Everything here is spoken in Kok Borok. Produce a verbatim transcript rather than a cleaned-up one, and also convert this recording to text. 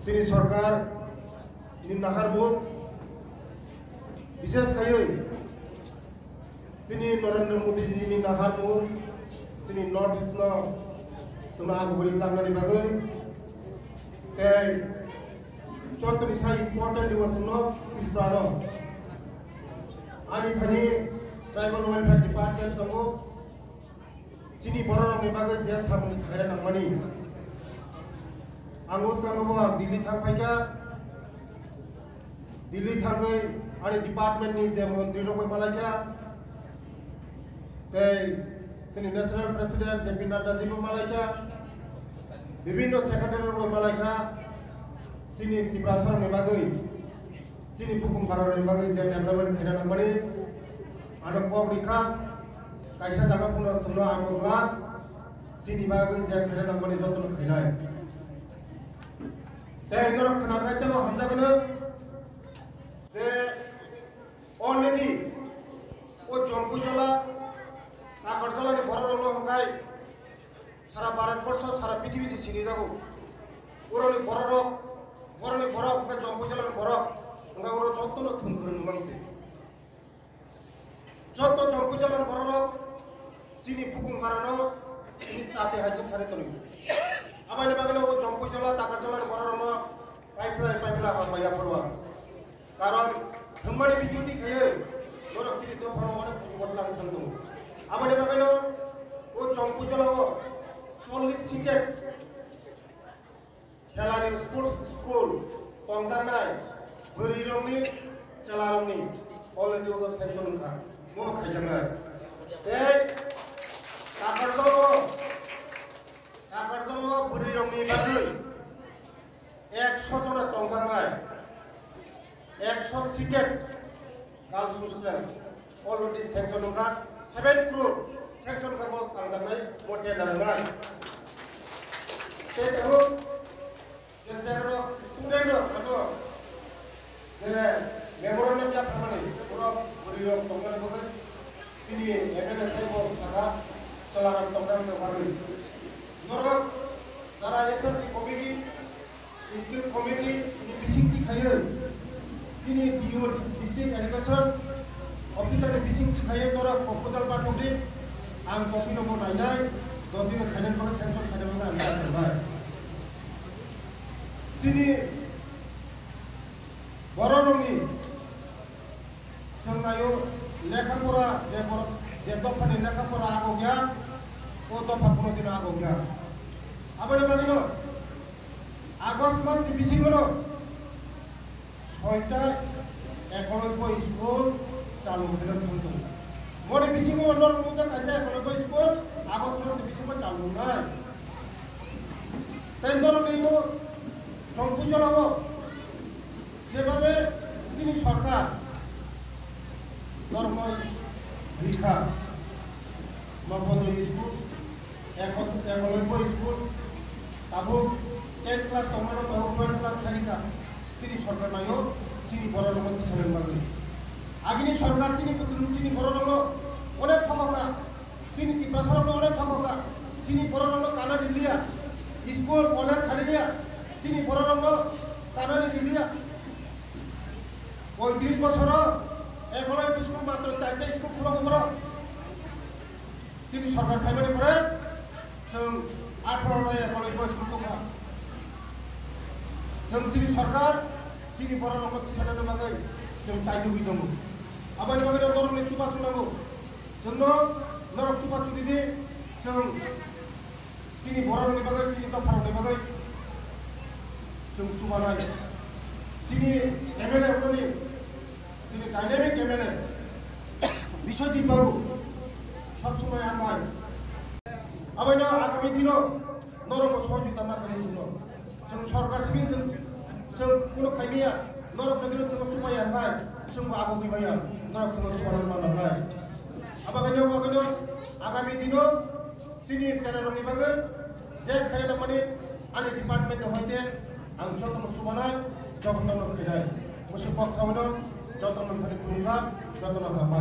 Chini sorkar ni naharmung, bishes khaiwi chini Narendra Modi ji ni naharmung chini North East no chwngno agugwi tlangnani bagwi tei joto ni sai important ni wasung no Tripura no ani thani Tribal Welfare Department tongo. Chini bororokni bagwi je samung khaina nangmani. Ang bwskango bo ang Delhi thang phaikha. Delhi thangwi ani department ni je montri rok bai malaikha. Tei chini national president J P Nadda ji bo malaikha. Bibhinno secretary rok bai malaikha. Chini Tiprasa rokni bagwi. Chini bukhung barani bagwi je development khaina nangmani, ano kok rikha, kaisa jaga phano chwngno ang tongla, chini bagwi je khaina nangmani jotono khainai. Tei norok khwnathai tamo hamjakgwino je already o Jompuijala, Takarjalani bororokno hwnkhe sara Bharat borsho, sara prithibi se sinijago. Borokni bororok, borokni borok, hwnkhe Jompuijalani borok, hwnkhe oro jotono thum kwrwng mang se. Joto Jompuijalani bororok chini bukhung barano chini chati hai chwng sari tongo. Aboni bagwino o Jompuijala, Takarjalani bororokno pipeline, pipeline hambai ya phorwa. Karon hwnmani bisingtwi khaiwi norok chini dophano onek kuchukma tlang thang tongo. Aboni bagwino o Jompuijalao chollish seated khelani sports school tongjaknai bwrwirokni, chwlarokni already o sanction wngkha, bono khaijaknai. Tei Takarjalo, Takarjalo bwrwirokni bagwi ekso jona tongjaknai, ekso seated girls hostel already sanction wngkha, seven crore sanction wngkha bo tangjaknai, bo tender wngnai. Tei tabuk je cherok student rok ano je memorandum yapharmani borok bwrwi rok tongnani bagwi chini M L A sai bo sakha chwla rok tongnani bagwi. Norok jara S L C committee, Skill Committee ni bisingtwi khaiwi, bini D O, District Education Officer ni bisingtwi khaiwi norok proposal pathokdi, ang copy no bo nainai, dotino khainani bagwi sanction khainani bagwi ang sanbai. Chini bororokni Chwng naio lekha pora je borok je dophani lekha pora agokya, o dopha kuno dino agokya. Aboni bagwino August mas ni bisingo no soita ekoloboi school chalu khaina thangkha. Moni bisingo no mujak kaisa ekoloboi school August mas ni bisingo chalu nai. Tei norok ni bo Jompuijala o Jebabe chini sorkar norokno rikha, Novodaya school, eko-, ekoloboi school, tabuk ten class tongmano tabuk twelve class khairikha, chini sorkar naio chini bororokno tisanani bagwi. Agini sorkar chini, chini bororokno onek thokokha. Chini Tiprasarokno onek thokokha. Chini bororokno kanani liya. School, college khaliya. Chini bororokno kanani liya. Poitris bosoro ekoloi school matro charta school khulogo borok. Chini sorkar phaimani pore chwng atharo ta ekoloi school tongkha. Chwng chini sorkar chini bororokno tisanani bagwi chwng chaitugwi tongo. Aboni bagwi norokni chubachu nango. Chwngno norok chubachu ridi, chwng chini bororokni bagwi, chini dopharokni bagwi chwng chubanai. Chini M L A rokni, chini dynamic M L A Biswajit Babu, sob somoi ang bai. Aboino agami dino norokbo sohojogita manna hai chwngno. Chwng sorkar simi chwng, chwng kuno khaimaya, norok jodi chwngno chubaya hai, chwngbo abo gibaya, norok chwngno chubanani manna hai. Abo khaino, abo khaino, agami dino chini channel rokni bagwi je khaina nangmani ani department ni hoite ang jotono chubanai, jotono khainai. Musi kok saono jotono thani khulumkha, jotono hambai.